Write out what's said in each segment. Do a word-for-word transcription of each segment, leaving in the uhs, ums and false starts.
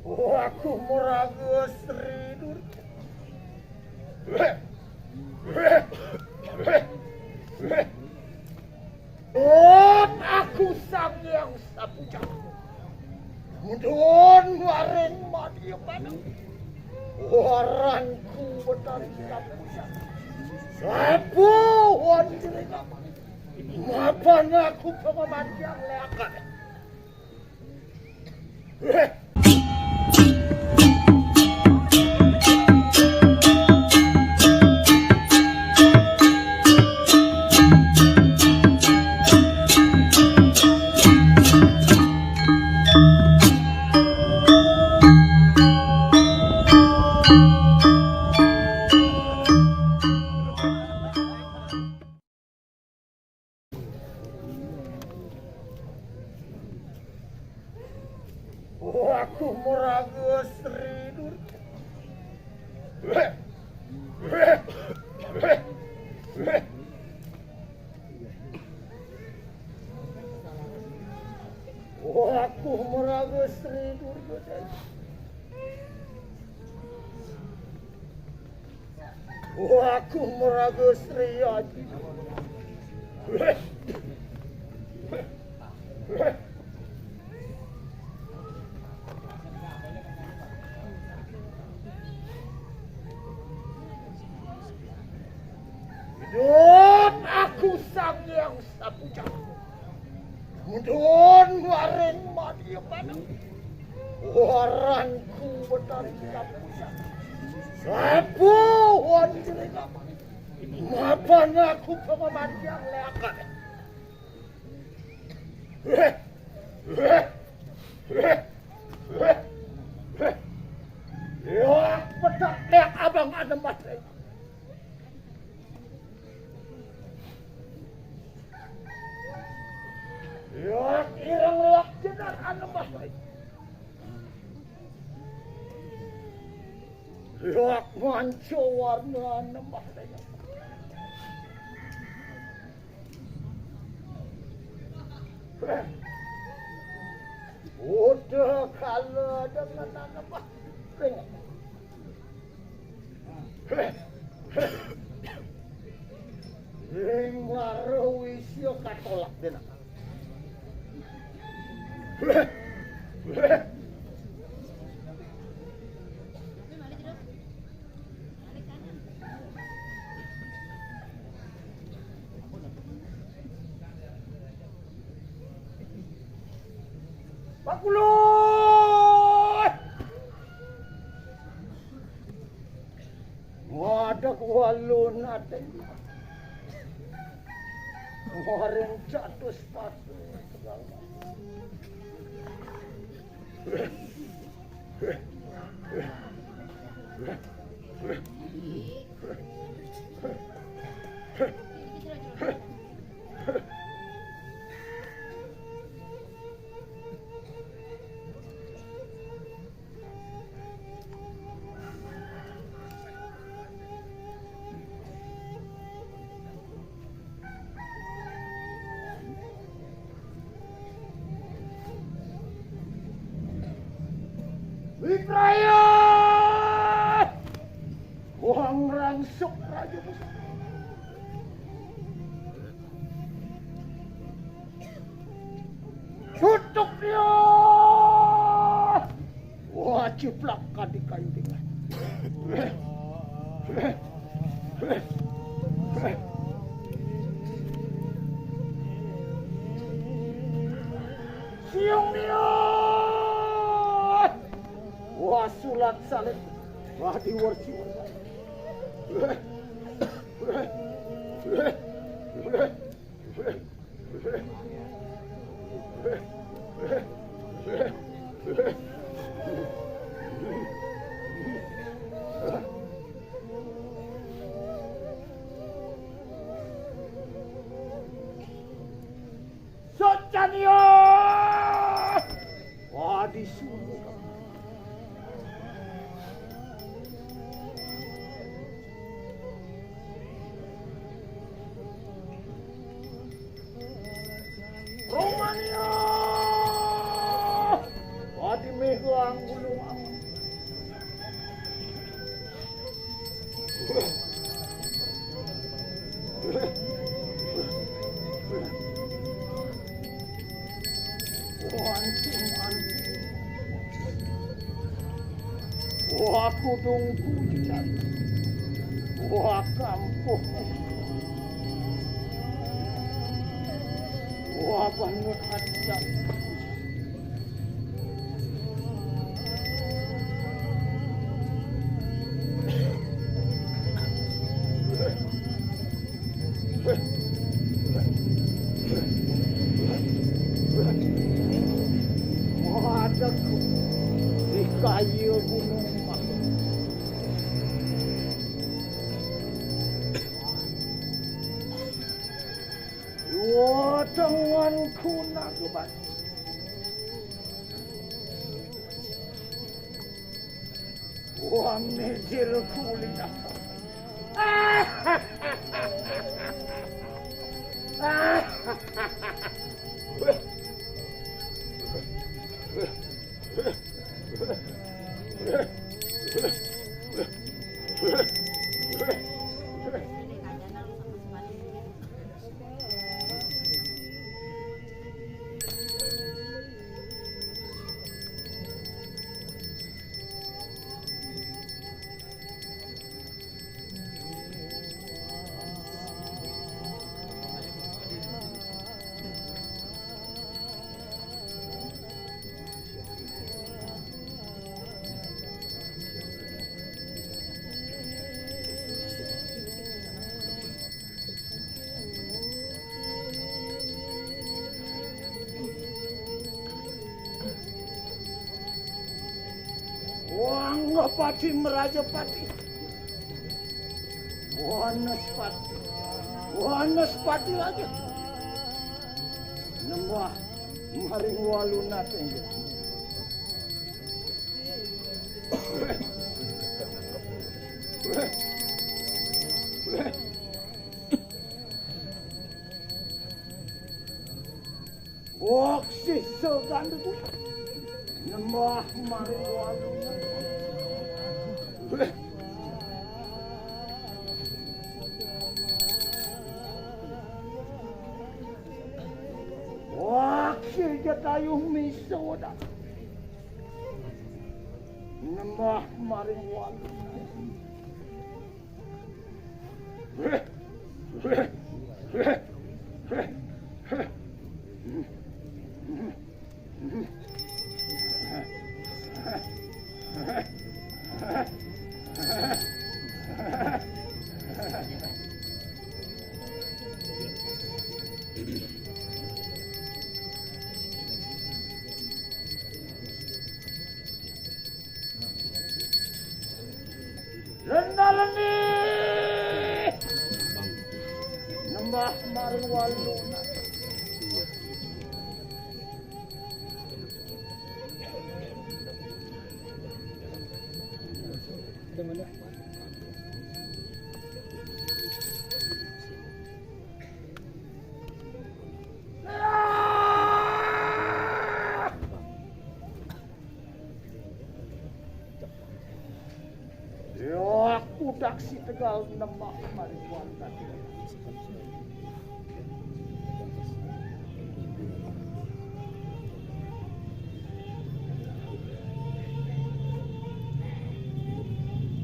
Aku maraga Sri Durga. Om aku Sang Hyang Sapujang. Mudun waring madya panang. Waranku Betari Sapujang. Sapu wan direka. Mapan aku pamamanjang leakan. Aku maraga Sri Durga. Aku maraga Sri Durga. Aku maraga Sri Aji. Dun aku Sang Hyang Sapujang. Mudun waring madya panang. Waranku Betari Sapujang. Sapu wan direka. Mapan aku pamamanjang leakan. Ya, pedak leak abang anemah. Ya, ireng leak jenar anemah. Ya, manca warna anemah. Udah kala dengan anemah. Ring. Ring waro wisya katolak dina. Pak Kulus! Wadah walun ate. Waring catus patu. Wipraya! Wong rangsuk raja pusaka. Tutup dia! Wah, ciplak kadi kayu dengan. Siung dia! Wah, sulat salib. Wah, diwer-ciwer. Socania! Wah, disuruh. Romania! Wanting-wanting. Wah, kudung kucing. Wah, kampuh. Wah, bangun adat. Waduh, di kayu gunung mah. Wah, tanganku nak kebat. Wah, mijil kulit. Wah, Anggapati, Merajapati. Wanaspati. Wanaspati lagi. Nembah maring waluna tenggel. Wah, sisa gandu. Nembah maring waluna. Wah, si Jatayu misuda. Nembah maring waluna. Lenda-lendi. Nembah maring waluna. Ya, kudak si Tegal nembah maring wantah.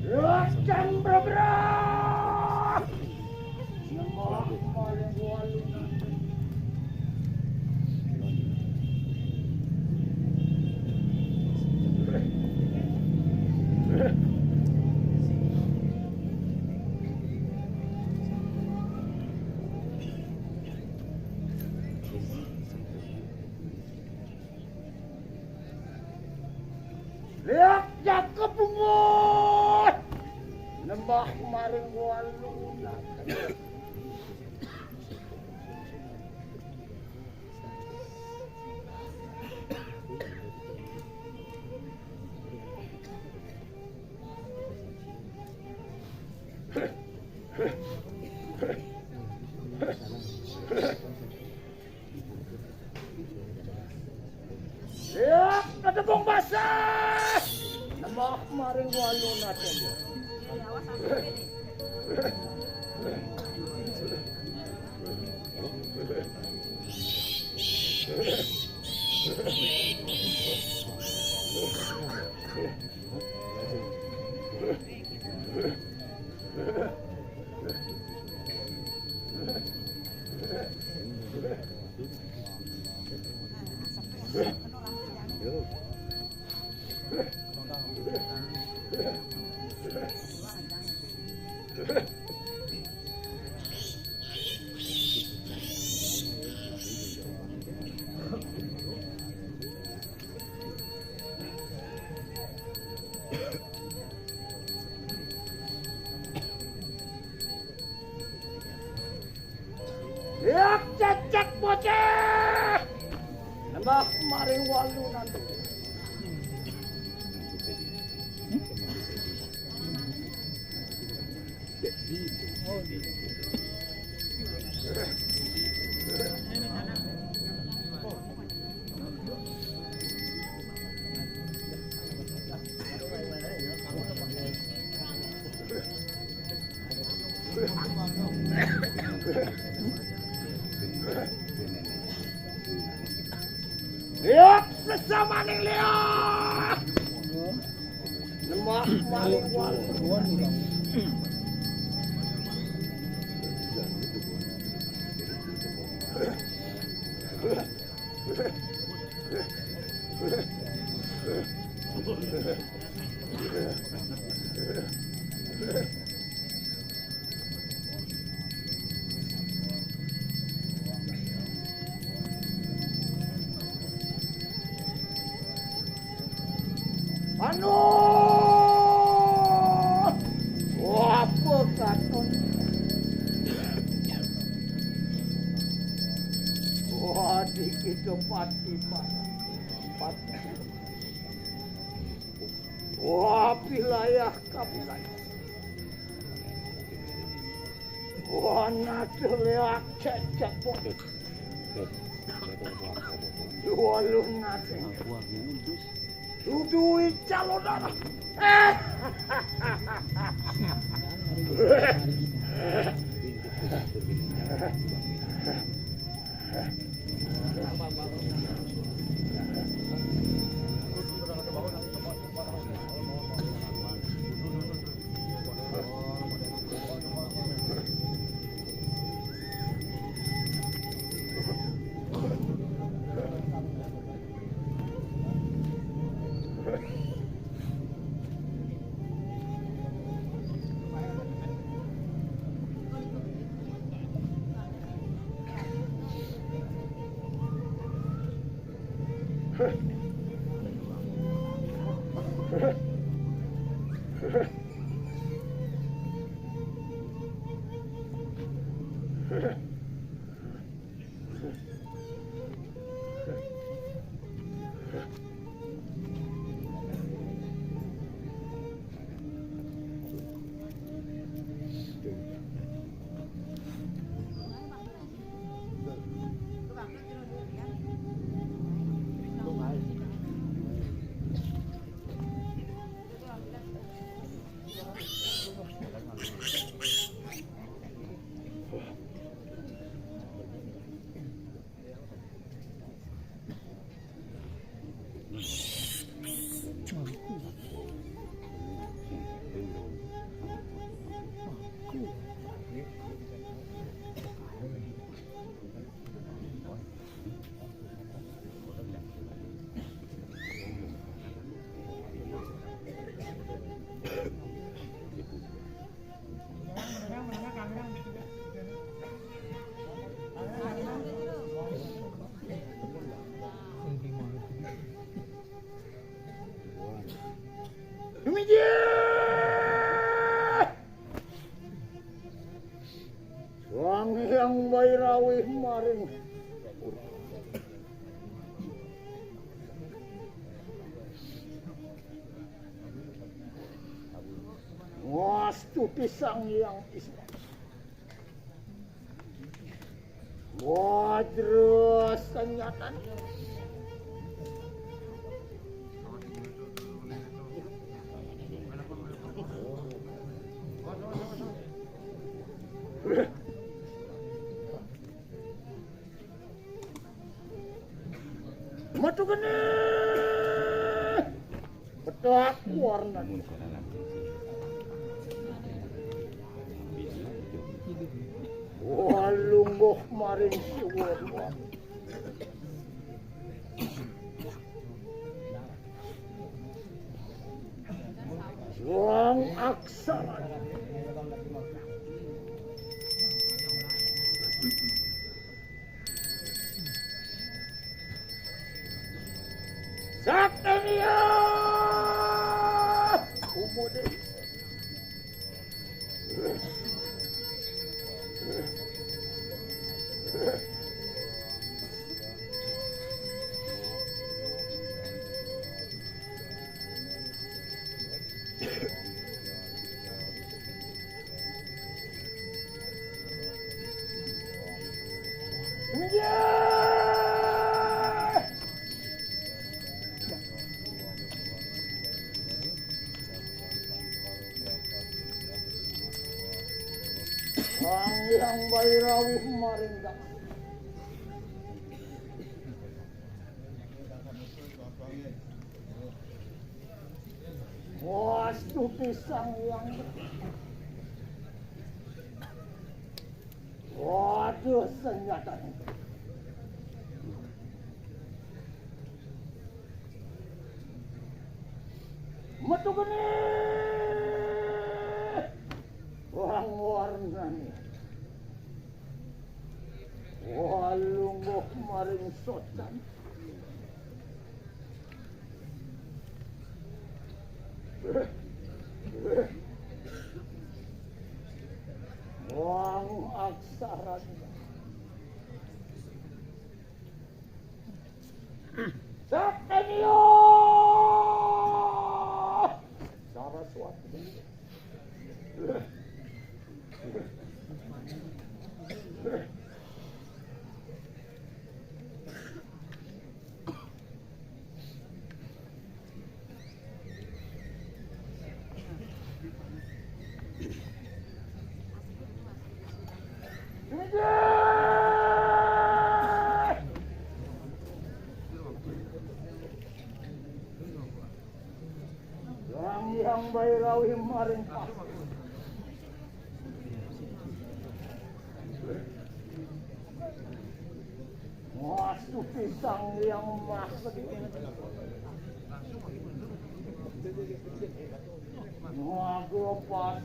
Ya, cembrabra. Liak jakep bungut. Nembah maring waluna. Ya, ketepung basah. Nembah maring waluna tenggel. Ya, cecek bocah. Nambah maring walu nanti. Lihat sesamaning lihat. Lemah maling wal. Anu, wah, apa katon? Wah, dikit pati, Pak. Pati. Wah, wilayah kabupaten. Wah, nate leak cecek, Pak. Walung nate. Dudu calon darah. Eh. Sang Hyang Bairawih maring. Wastuti Sang Hyang Isra. Wajra senjatane. Petak warna. Walungguh maring suwun. Wong aksara. Saktinya. Umudin. Wong yang bayi rawuh maring. Wastu pisang yang. Waduh, senjata. Metu kene. Wong warnane. Walungguh maring socan. Wong aksara. Satenyo. Saraswati. Yang, yang bayi rawuh maring pas. Waduh, pisang yang mas. Waduh, pas.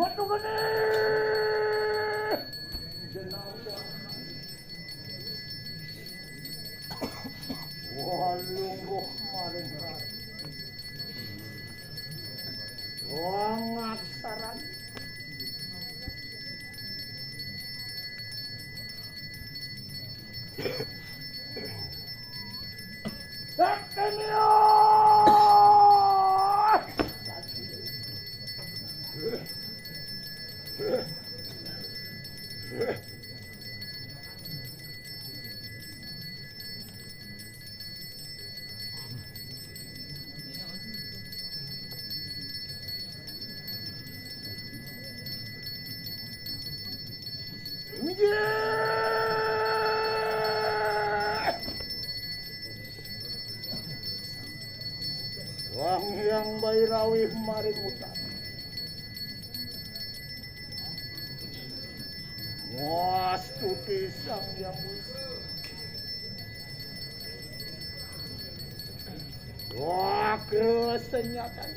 Metu kene. Walungguh maring. Wong aksaran. Wong yang bayi rawuh maring utan. Wastuti Sang Hyang Widi. Wah, kesenjatan.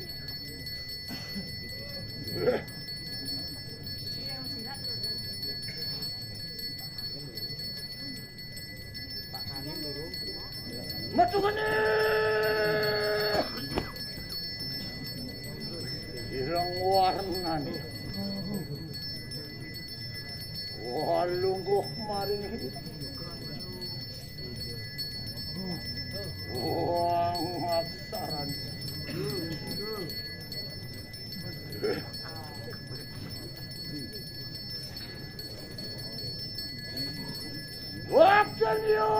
Metu kene. Ireng warnane. Walungguh maring. Wong aksaran. Wakil yo.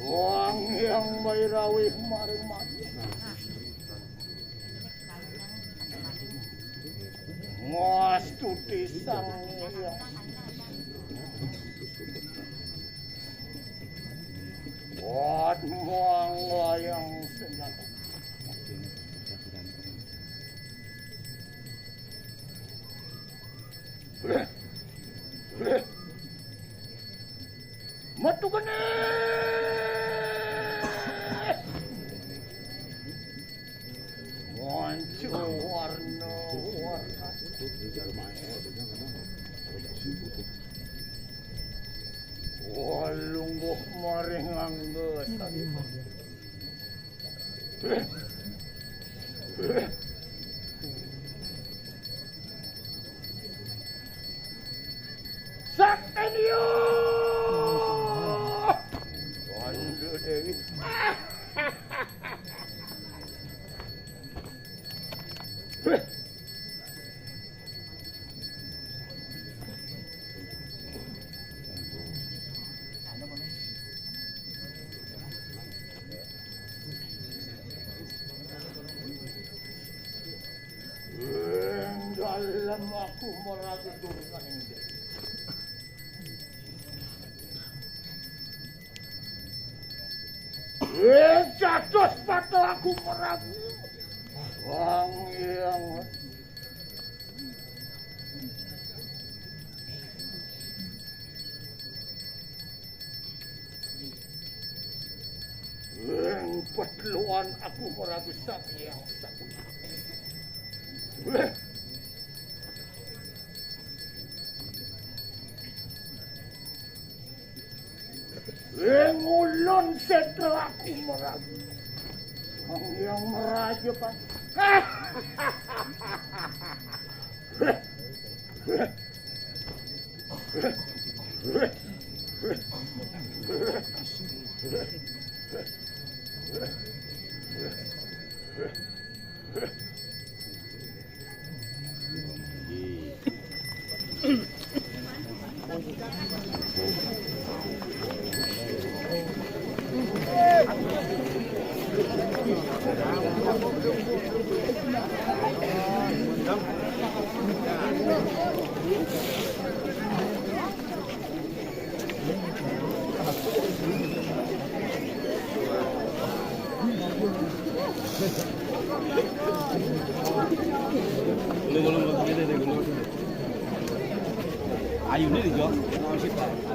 Wong yang mairawih maring mati. Ngastuti Sang Hyang. Buat muang layang senjata. Metu kene. Wancu warna warna. Walungguh maring angga. Saktenio. Wanda Dewi. Ing dalem aku meragu durungan ing dek. Wis jatuh sepatu aku meragu. Wong yang Ing petluan aku ora bisa miyang saku. Weh. Ing ulun setra aku meragu. Wong yang meraja kan. Ayo, ini dijawab.